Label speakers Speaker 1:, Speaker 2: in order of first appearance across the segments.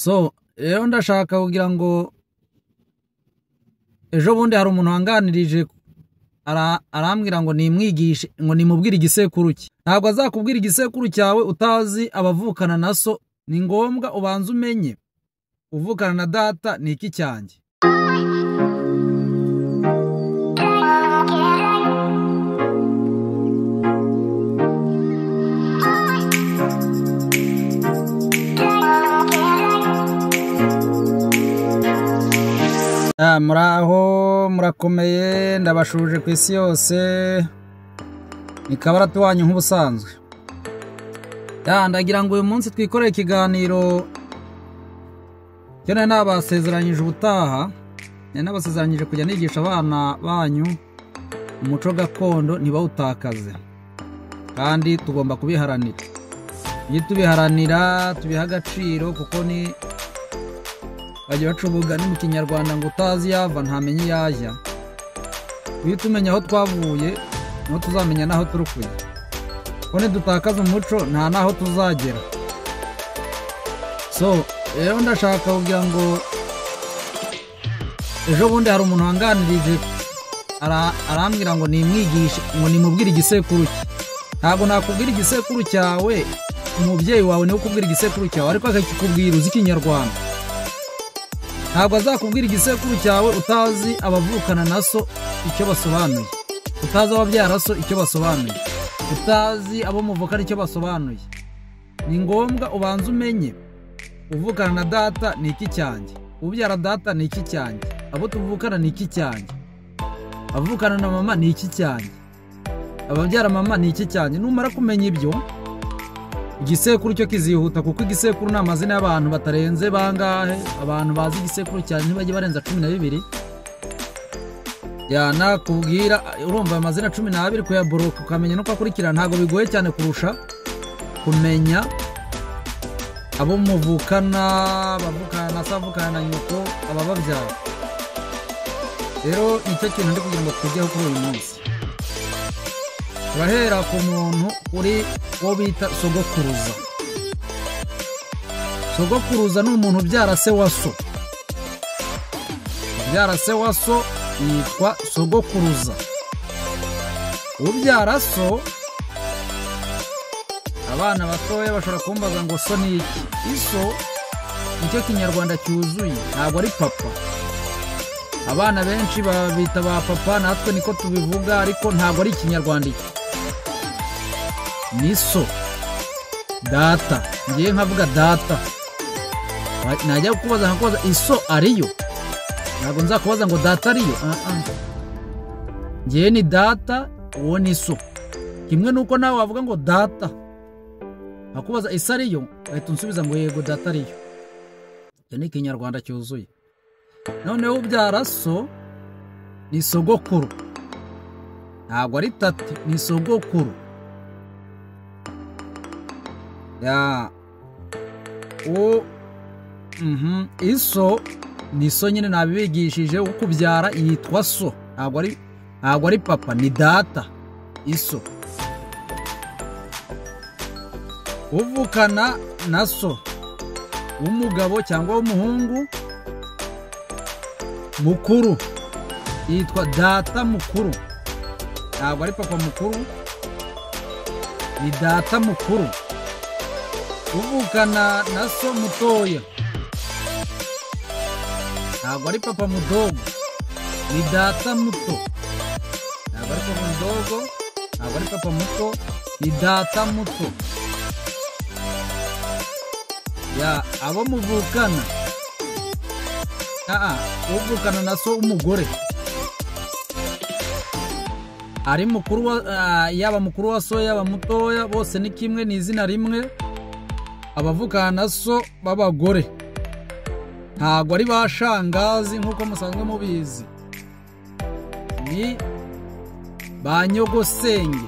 Speaker 1: So rero ndashaka kugira ngo ejo bundi hari umuntu wanganirije arambwira ngo nimwigishe, ngo nimubwire igisekuru cye. Ntabwo azakubwira igisekuru cyawe utazi abavukana na so. Ni ngombwa ubanze umenye uvukana na data ni iki cyanjye. Muraho murakomeye, ndabashuje ku isi yose, ni Kabaratu wanyu nk'ubusanzwe. Ndagira ngo uyu munsi twikorere ikiganiro cyo nari nabasezeranyije ubutaha, nari nabasezeranyije kujya nigisha abana banyu umuco gakondo ntibawutakaze, kandi tugomba kubiharanira. Iyo tubiharanira tubiha agaciro, kuko ni bajya baca umugani mu Kinyarwanda ngo utazi yava ntamenye iyo ajya. Iyo tumenya aho twavuye niho tuzamenya n'aho turi kujya, kuko nidutakaza umuco nta n'aho tuzagera. So rero ndashaka kugira ngo ejo bundi hari umuntu wanganirije arambwira ngo nimwigishe, ngo nimubwire igisekuru cye. Ntabwo nakubwira igisekuru cyawe, umubyeyi wawe niwe ukubwira igisekuru cyawe, ariko akakikubwira uzi Ikinyarwanda. Ntabwo azakubwira igisekuru cyawe utazi abavukana na so icyo basobanuye, utazi ababyara so icyo basobanuye, utazi abo muvukana icyo basobanuye. Ni ngombwa ubanze umenye uvukana na data ni iki cyanjye, ubyara data ni iki cyanjye, abo tuvukana ni iki cyanjye, abavukana na mama ni iki cyanjye, ababyara mama ni iki cyanjye. Numara kumenya ibyo, igisekuru cyo kizihuta, kuko igisekuru ni amazina y'abantu batarenze bangahe. Abantu bazi igisekuru cyane ntibajye barenza 12. Ya nakubwira urumva amazina 12 kuyaboroka ukamenya no kwakurikira ntabwo bigoye cyane kurusha kumenya abo muvukana, abavukana na savukana na nyoko, abababyara. Rero nicyo kintu ndi kugira ngo tujyeho kuri uyu munsi. Turahera ku muntu uri wo bita sogokuruza. Sogokuruza ni umuntu ubyara se wa so. Ubyara se wa so yitwa sogokuruza. Ubyara so, abana batoya bashobora kumbaza ngo so ni iki? Iso nicyo Kinyarwanda cyuzuye, ntabwo ari papa. Abana benshi babita ba papa, natwe niko tubivuga, ariko ntabwo ari Ikinyarwanda iki. Ni so, data. Ngiye nkavuga data, najya kukubaza nkakubaza iso ariyo, ntabwo nzakubaza ngo data ariyo. Ngiye ni data, uwo ni so. Kimwe nuko nawe wavuga ngo data, nkakubaza iso ariyo, ahita unsubiza ngo yego data ariyo. Icyo ni Ikinyarwanda cyuzuye. Noneho ubyara so ni sogokuru, ntabwo ari tati, ni sogokuru. Ya o iso ni so nyine nabibigishije, ukubyara yitwa so, ntabwo ari papa, ni data, iso. Uvukana na so w'umugabo cyangwa w'umuhungu mukuru yitwa data mukuru, ntabwo ari papa mukuru, ni data mukuru. Uvukana na so mutoya, ntabwo ari papa mudogo, ni data muto. Ntabwo ari papa mudogo, ntabwo ari papa muto, ni data muto. Ya abo muvukana, uvukana na so umugore ari mukuru wa, yaba mukuru wa so yaba mutoya, bose ni kimwe, ni izina rimwe. Abavukana na so b'abagore ntabwo ari ba shangazi nk'uko musanzwe mubizi, ni ba nyogosenge.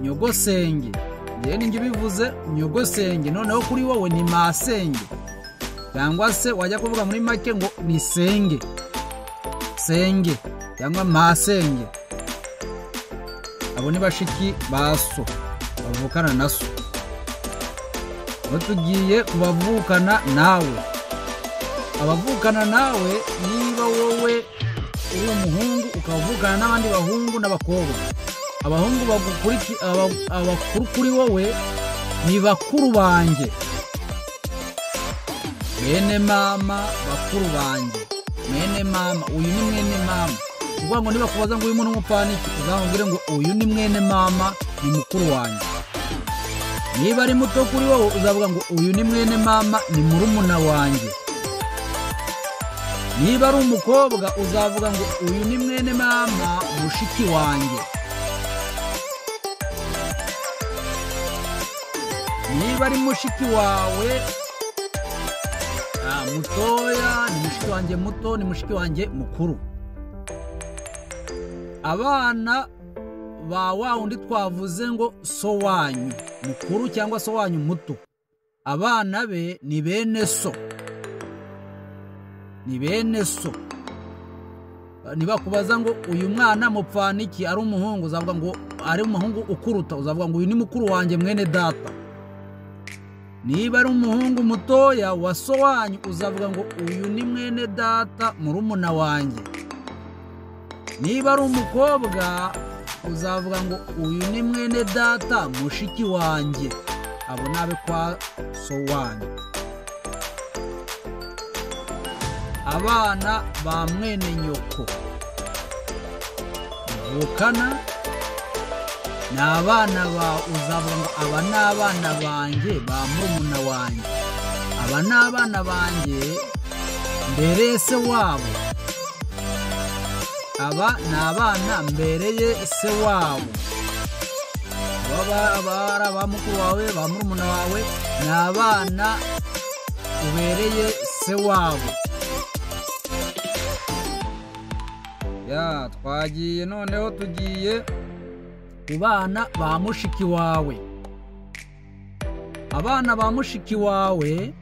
Speaker 1: Nyogosenge ngewe ninjye ubivuze, nyogosenge. Noneho kuri wowe ni masenge, cyangwa se wajya kuvuga muri make ngo ni senge, senge cyangwa masenge. Abo ni bashiki ba so bavukana na so. Tugiye kubavukana nawe. Abavukana nawe, niba wowe uri umuhungu ukaba uvukana n'abandi bahungu n'abakobwa, abahungu abakuru kuri wowe ni bakuru banjye, bene mama bakuru banjye, mwene mama. Uyu ni mwene mama. Uvuga ngo niba kubaza ngo uyu muntu umupfana iki, uzamubwire ngo uyu ni mwene mama, ni mukuru wanjye. Niba ari muto kuri wowe uzavuga ngo uyu ni mwene mama, ni murumuna wanjye. Niba ari umukobwa uzavuga ngo uyu ni mwene mama, mushiki wanjye. Niba ari mushiki wawe mutoya, ni mushiki wanjye muto, ni mushiki wanjye mukuru. Abana ba wa wundi twavuze ngo so wanyu mukuru cyangwa so wanyu muto, abana be ni bene so, ni bene so. Nibakubaza ngo uyu mwana mupfana iki, ari umuhungu, uzavuga ngo ari umuhungu ukuruta, uzavuga ngo uyu ni mukuru wanjye mwene data. Niba ari umuhungu mutoya wa so wanyu, uzavuga ngo uyu ni mwene data, murumuna wanjye. Niba ari umukobwa uzavuga ngo uyu ni mwene data, mushiki wanjye. Abo nabe kwa so wanyu. Abana ba mwene nyoko muvukana ni abana ba, uzavuga ngo aba ni abana banjye ba murumuna wanjye, aba ni abana banjye mbereye se wabo, aba ni abana mbereye se wabo. Aba ari aba mukuru wawe, ba murumuna wawe, ni abana ubereye se wabo. Ya twagiye noneho tugiye ku bana ba mushiki wawe. Abana ba mushiki wawe,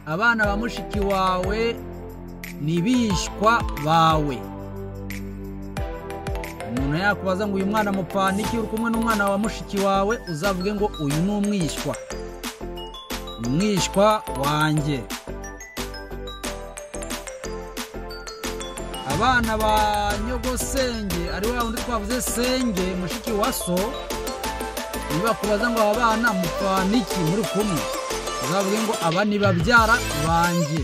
Speaker 1: abana ba mushiki wawe ni bishwa bawe. Umuntu yakubaza ngo uyu mwana mupfana iki, uri kumwe n'umwana wa mushiki wawe, uzavuge ngo uyu ni umwishwa, umwishwa wanjye. Abana ba nyogosenge, ari wa wundi twavuze senge, mushiki wa so, niba kubaza ngo aba bana mupfana iki muri kumwe, uzavuge ngo aba ni babyara banjye,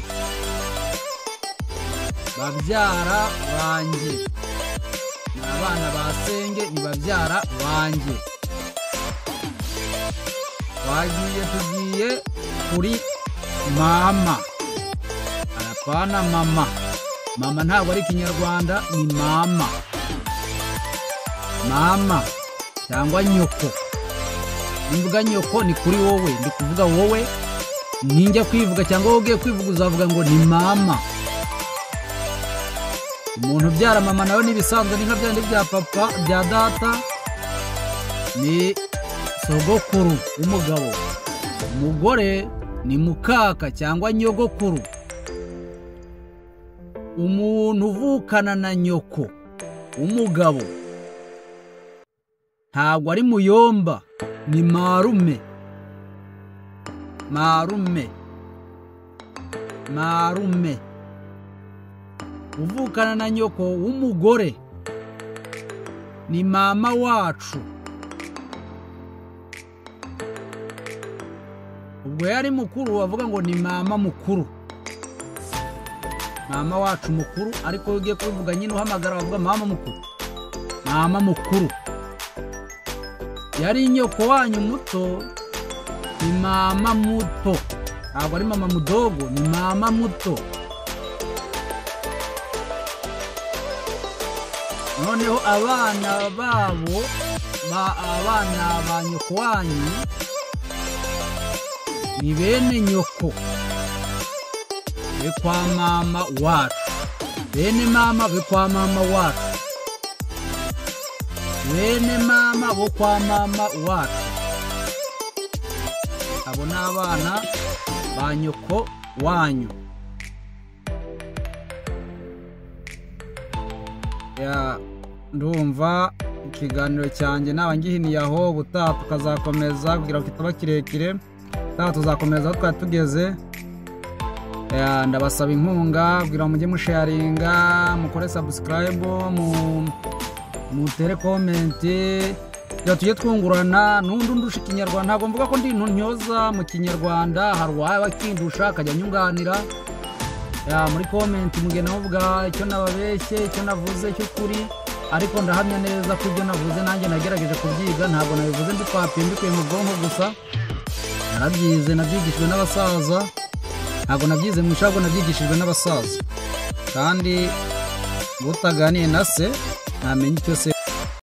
Speaker 1: babyara banjye, ni abana ba senge, ni babyara banjye. Twagiye tugiye kuri mama, apana mama. Mama ntabwo ari Ikinyarwanda, ni mama, mama cyangwa nyoko. Nimvuga nyoko ni kuri wowe, ndi kuvuga wowe, ninjya kwivuga cyangwa wowe ugiye kwivuga uzavuga ngo ni mama. Umuntu ubyara mama nawe nibisanzwe, ni nka byandi bya papa, bya data, ni sogokuru w'umugabo. Umugore ni mukaka cyangwa nyogokuru. Umuntu uvukana na nyoko umugabo ntabwo ari muyomba, ni marume, marume, marume. Uvukana na nyoko w'umugore ni mama wacu. Ubwo yari mukuru bavuga ngo ni mama mukuru, mama wacu mukuru. Ariko ugiye kubivuga nyine uhamagara bavuga mama mukuru, mama mukuru. Yari nyoko wanyu muto ni mama muto, ntabwo ari mama mudogo, ni mama muto. Noneho abana babo, abana ba nyoko wanyu ni bene nyoko be kwa mama wacu, bene mama be kwa mama wacu, bene mama bo kwa mama wacu. Abo ni abana ba nyoko wanyu. Ya ndumva ikiganiro cyanjye naba ngihiniye aho, ubutaha tukazakomeza kugira ngo kitaba kirekire. Ubutaha tuzakomeza aho twari tugeze. Ndabasaba inkunga kugira ngo mujye musharinga, mukore subscribe, mutere comment, kugira tujye twungurana. N'undi undusha ikinyarwanda, ntabwo mvuga ko ndi intyoza mu kinyarwanda, hari uwaba akindusha akajya anyunganira. Muri comment mugenda muvuga icyo nababeshye, icyo navuze cy'ukuri, ariko ndahamya neza ko ibyo navuze nanjye nagerageje kubyiga, ntabwo nabivuze mbipapiye mbikuye mu bwonko gusa, narabyize, nabyigishijwe n'abasaza, ntabwo nabyize mu ishuri, ahubwo nabyigishijwe n'abasaza. Kandi utaganiye na se ntamenya icyo se.